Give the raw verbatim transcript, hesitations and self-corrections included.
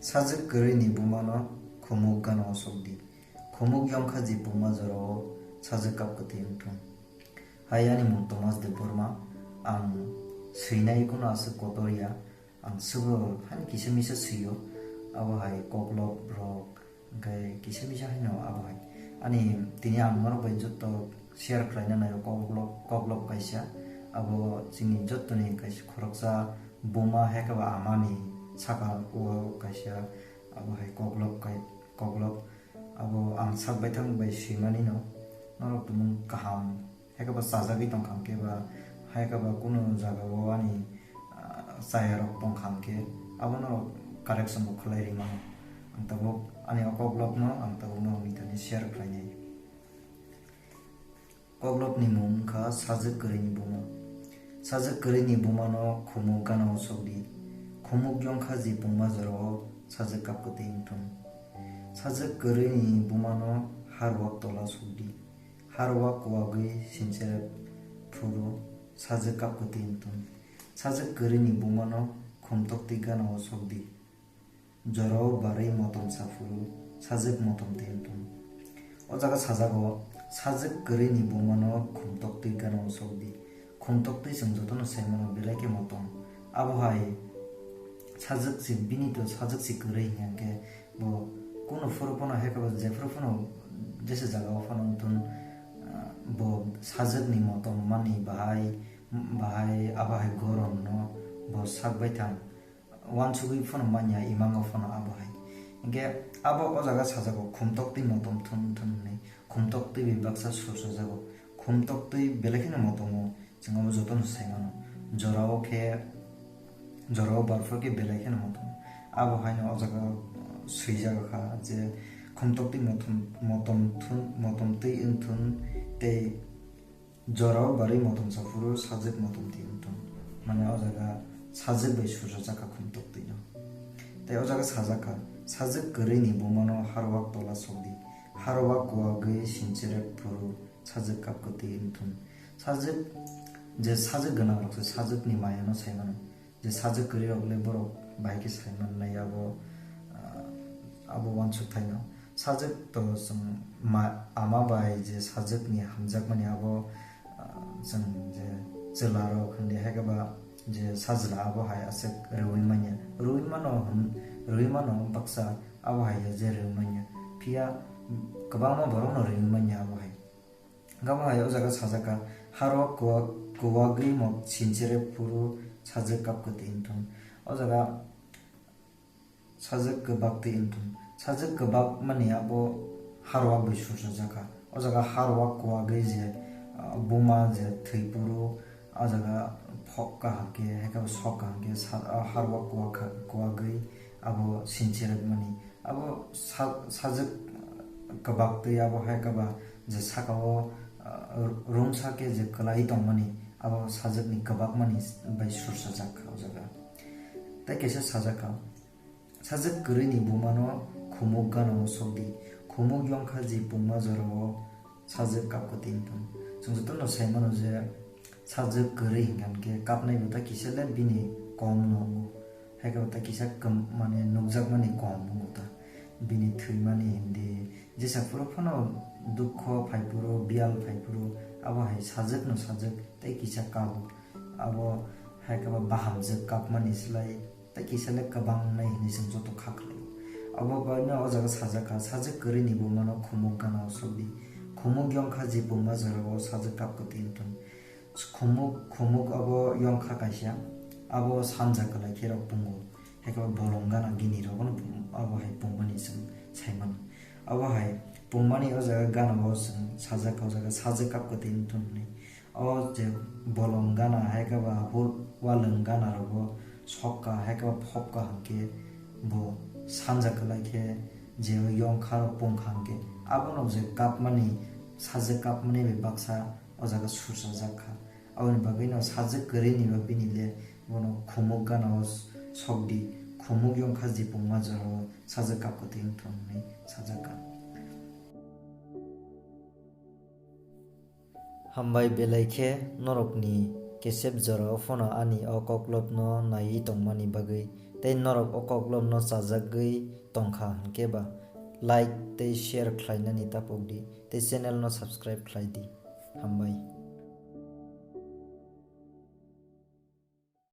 Sajwk kwrwini bumano khumuk gana o sok di. Khumuk yongkha ji pungma jorao sajwk kap kwtwi wng thung. Hai ani mung Thomas Debbarma, ang swinai kuno aswk kotor ya, ang swbo hani kisa misa swio, abo hai koklop rok, hwnkhe kisa misa haino abo hai. Ani tini ang norok bai jotto share khlaina naio koklop, koklop kaisa, abo chini jottoni kaisa khoroksa buma hai khe ba amani saka o kaisa abo hai koklop kai, koklop abo ang sak baithang bai swimani no norok tumung kaham hai khe ba chajagwi tongkha hwnkhe ba hai khe ba kunu jagao ani, ah, chayarok tongkha hwnkhe abono correction bo khlai rima ang tabuk ani o koklopno ang tabuk norokni thani share khlainai. Koklopni mung wngkha sajwk kwrwini buma. Sajwk kwrwini bumano khumuk gana o sok di. Khumuk yongkha ji pungma jorao sajwk kap kwtwi wng thung. Sajwk kwrwini bumano harwak tola sok di. Harwak kuwagwi sincherep phuru sajwk kap kwtwi wng thung. Sajwk kwrwini bumano khumtoktwi gana o sok di. Jorao barwi motom sa phuru sajwk motom twi wng thung. O jaga sajago, sajwk kwrwini bumano khumtoktwi gana o sok di. Khumtoktwi chwng jotono sai mano belai khe motom. Abo hai sajwk se bini to sajwk se kwrwi hinkhe bo kunu phuru phano hai khe bo jephuru phano jesa jagao phano wng thun, ah, bo sajwkni motom mani bahai, bahai abo hai goron no bo sak baithang. Uansugwi phano manya, imango phano abo hai. Hinkhe abo o jaga sajago, khumtoktwi motom thun thun hwnwi, khumtoktwi bai baksa sur sajago. Khumtoktwi belai kheno motomo, chwng abo jotono sai mano. Jorao khe, jorao barphor khe belai kheno motomo. Abo haino o jaga, uh, swijak kha je khumtoktwi motom, motom thun, motom twi wng thun tei Jorao barwi motom sa phuru sajwk motom twi wng thung. Mane o jaga sajwk bai sursa jakha khumtoktwi no. Tei o jaga sajak kha, sajwk kwrwini bumano harwak tola sok di. Harwak kuwagwi sincherep phuru sajwk kap kwtwi wng thung. Sajwk, je sajwk gwnang rok se sajwkni maya no sai mano. Je sajwk kwrwi rok le borok bahai khe sai mannai abo, ah, abo uansuk thaino. Sajwk to chwng ma-, ama bai je sajwkni hamjakmani abo, ah, chwng je chwla rok hwndi hai khe ba je sajla abo hai aswk rwui manya. Rwui mano hwn, rwui mano baksa abo hai ya je rwui manya. Phiya kwbangma borok no rwui manya abo hai. Gabo hai o jaga sajak kha, haro kuwa-, kuwagwi mot sinchire phuru sajwk kap kwtwi wng thung. O jaga sajwk kwbak twi wng thung. Sajwk kwbak mani abo harwak bai sursa jakha. O jaga harwak kuwagwi je, ah, buma je thwi phuru, o jaga phok kaham khe, hai khe bo sok kaham khe sa-, ah, harwak kuwa kha-, kuwagwi abo sinchirwk mani. Abo sa-, sajwk kwbak twi abo hai khe ba je saka o, ah, rungsa khe je kwlai tongmani, abo sajwkni kwbakmani bai sursajak kha o jaga. Tei kaisa sajak kha, sajwk kwrwini bumano khumuk gana o sok di, khumuk yongkha ji pungma jorao sajwk kap kwtwi wng thung. Chwng jotono sai mano je sajwk kwrwi hinkha hinkhe kapnai bo ta kisa le bini kom no wngo. Hai khe bo ta kisa kwm-, mane nukjakmani kom wngo ta. Bini thwimani hindi jesa phuru phano dukho phai phuru, biyal phai phuru, abo hai sajwk no sajwk tei kisa kabo. Abo hai khe bo bahamjwk kapmani slai tei kisa le kwbang nai hinwi chwng joto kha khlaio. Abo baino o jaga sajak kha, sajwk kwrwini bumano khumuk gana o sok di. Khumuk yongkha ji pungma jorao sajwk kap kwtwi wng thung. Khumuk, khumuk abo yongkha kaisa, abo sanja kwlai khe rok pungo. Hai khe bo bolong gana gini rok no abo hai pungmani chwng sai mano. Abo hai pungmani o jaga gana o chwng sajak kha, o jaga sajwk kap kwtwi wng thung hinwi. O je bolong gana hai khe ba hur-, walwng gana rogo sokka hai khe ba phopka hinkhe bo sanja kwlai khe je o yongkha rok pungkha hinkhe abono je kapmani, sajwk kapmani bai baksa o jaga sursajak kha. Aboni bagwino sajwk kwrwini ba bini le bono khumuk gana o sok di, khumuk yongkha ji pungma jorao sajwk kap kwtwi wng thung hinwi sajak kha. Hambai belai khe norokni kesep jorao phano ani o koklopno naiwi tongmani bagwi tei norok o koklopno chajagwi tongkha hwnkhe ba like tei share khlainani tapokdi tei channel no subscribe khlaidi. Hambai.